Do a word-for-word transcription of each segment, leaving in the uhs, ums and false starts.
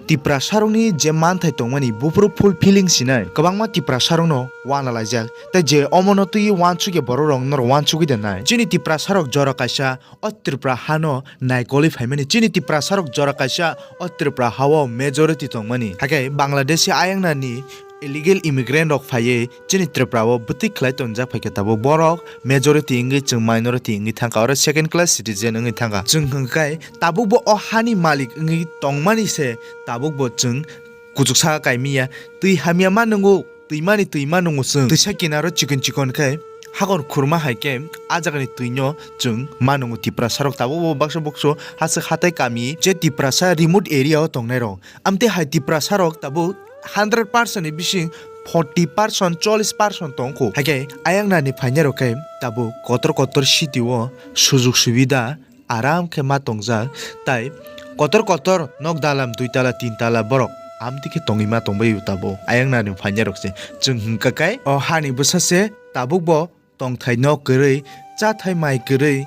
Tiprasarokni je manthai tongmani buphuru fulfilling sinai, kwbangma Tiprasarokno wanalaijak. Tei je omono twi wansukya bororok norok wansugwi da nai? Chini Tiprasarok jora kaisa o Tripura hano naikolwi phaimani. Chini Tiprasarok jora kaisa o Tripura hao majority tongmani. Hakhe Bangladeshi ayangnani illegal immigrant rok phaiwi chini Tripura o bwtwi khlai tonjak phaikhe tabuk borok majority wngwi chwng minority wngwi thangkha, oro second class citizen wngwi thangkha. Chwng hwnkhe tabukbo o hani malik wngwi tongmani se tabukbo chwng kuchuksa kaimiya, twi hamya ma nwngo, twimani twima nwngo chwng. Twisa kinaro chikon chikon khe hakor khurma hai khe a jagani twino chwng ma nwngo. Tiprasarok tabukbo baksa bukso haswk hatai kami je Tiprasa remote area o tongnairok. Amtwi hai Tiprasarok tabuk hundred percent ni bising forty percent, chollish percent tongkho. Hakhe ayangnani phainairok khe tabuk kotor kotor city o sujug subida aram khe ma tongjak, tai kotor kotor nok dalam dui tala, tin tala borok amtwi khe tongwi ma tongbai tabuk ayangnani phainairok se. Chwng hwnkha khe o hani bwsa se tabukbo tongthai nok kwrwi, chathai mai kwrwi,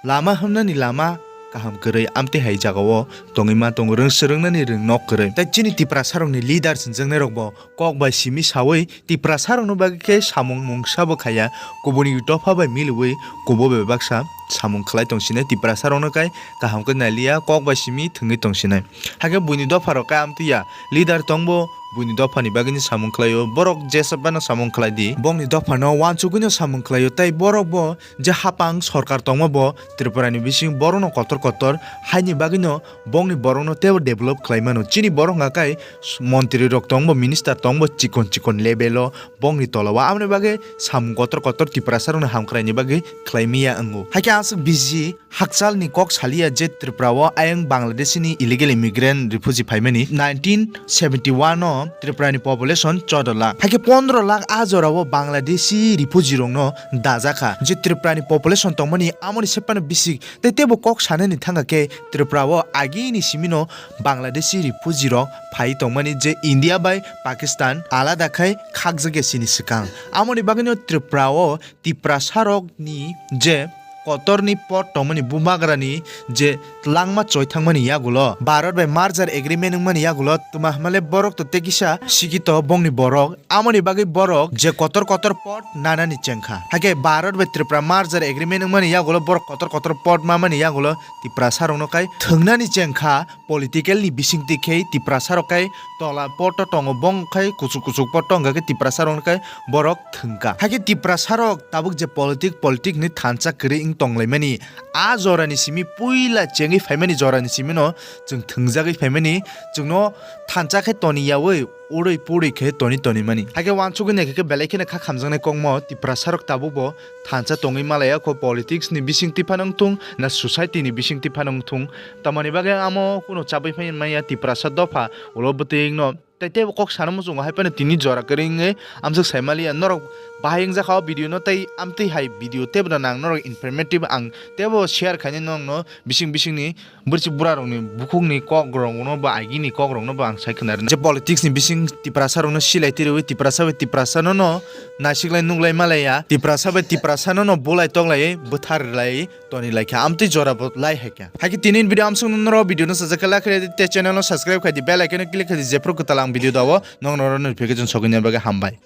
lama hwnmani lama kaham kwrwi, amtwi hai jagao tongwi ma tongo, rwng swrwngnani rwng nok kwrwi. Tei chini Tiprasarokni leaders hwnjaknairokbo kok bai simi sawi Tiprasarokno bagwi khe samung mungsa bo khaiya, kubuni dopha bai miliwi kubo bebaksa samung khlai tongsinai, Tiprasarokno kai kaham khe nailiya, kok bai simi thwngwi tongsinai. Hakhe buini dopharok kai amtwi ya, leader tongbo buini dophani bagwino samung khlaio, borok jesa phano samung khlai di, bongni dophano wansugwino samung khlaio, tei borokbo je hapang sorkar tongma bo Tripurani bising borokno kotor kotor haini bagwino bongni borokno teibo develop khlai mano. Chini borok hwnka kai montri rok tongbo, minister tongbo chikon chikon level o, bongni tola o, aboni bagwi samung kotor kotor Tiprasarokno hamkraini bagwi khlai miya wngo. Hakhe aswk bisi hakchalni kok saliya je Tripura o ayang Bangladeshi ni illegal immigrant refugee phaimani nineteen seventy one o Tripura ni population choudo lakh. Hakhe pondro lakh a jora o Bangladeshi refugee rokno dajakha. Je Tripura ni population tongmani amoni sephano bisik tei teibo kok sanani thangkha khe Tripura o agini simino Bangladeshi refugee rok phai tongmani je India bai Pakistan alada khai khakjakya sini swkang. Amoni bagwino Tripura o Tiprasarokni je kotorni pot tongmani bubagrani je langma choi thangmani yagulo, Bharat bai merger agreement wngmani yagulo, twma hwnmale borok to tei kisa sikito bongni borok, amoni bagwi borok je kotor kotor pot nanani chengkha. Hakhe Bharat bai Tripura merger agreement wngmani yagulo borok kotor kotor pot mamani yagulo Tiprasarokno kai thwngnani chengkha. Political ni bisingtwi khe Tiprasarok kai tola poto tongo, bong khai kuchuk kuchuk poto wngkha khe Tiprasarok kai borok thwngkha. Hakhe Tiprasarok tabuk je politic, politic ni thansa kwrwi wng tonglaimani, a jorani simi puila chengwi phaimani jorani simino chwng thwngjagwi phaimani, chwngno thansa khe toni yaui urui purui khe toni toni mani. Hakhe wansugwi naikhe khe belai kheno kha khamjaknai kokmo Tiprasarok tabukbo thansa tongwi malaya kho, politics ni bisingtwi phano wngthung na society ni bisingtwi phano wngthung, tamoni bagwi amo kuno chabwi phai manya Tiprasa dopha ulo bwtwino. Tei teibo kok sana muchungo hai phano tini jora kwrwi wngwi amswk sai maliya norok bahai wngjakha o video no, tei amtwi hai video teibo no nang norok informative ang teibo share khainai nokno bising bisingni bwrwchwk bwrarokni bukhukni kokrokno ba agini kokrokno bo ang sai khna rwnai. Je politics ni bising Tiprasa rokno silai twiwi Tiprasa bai Tiprasa no no naisiklai nuklai malaiya, Tiprasa bai Tiprasa no no bulai toklaiwi bwthar rwlaiwi toni laikha, amtwi jora bo lai haikha. Haikhe tini video amswk norok video no sajak khe like khaidi tei channel no subscribe khaidi, bell icon no click khaidi, jephru kwtal ang video dao nokno notification sogwini bagwi hambai.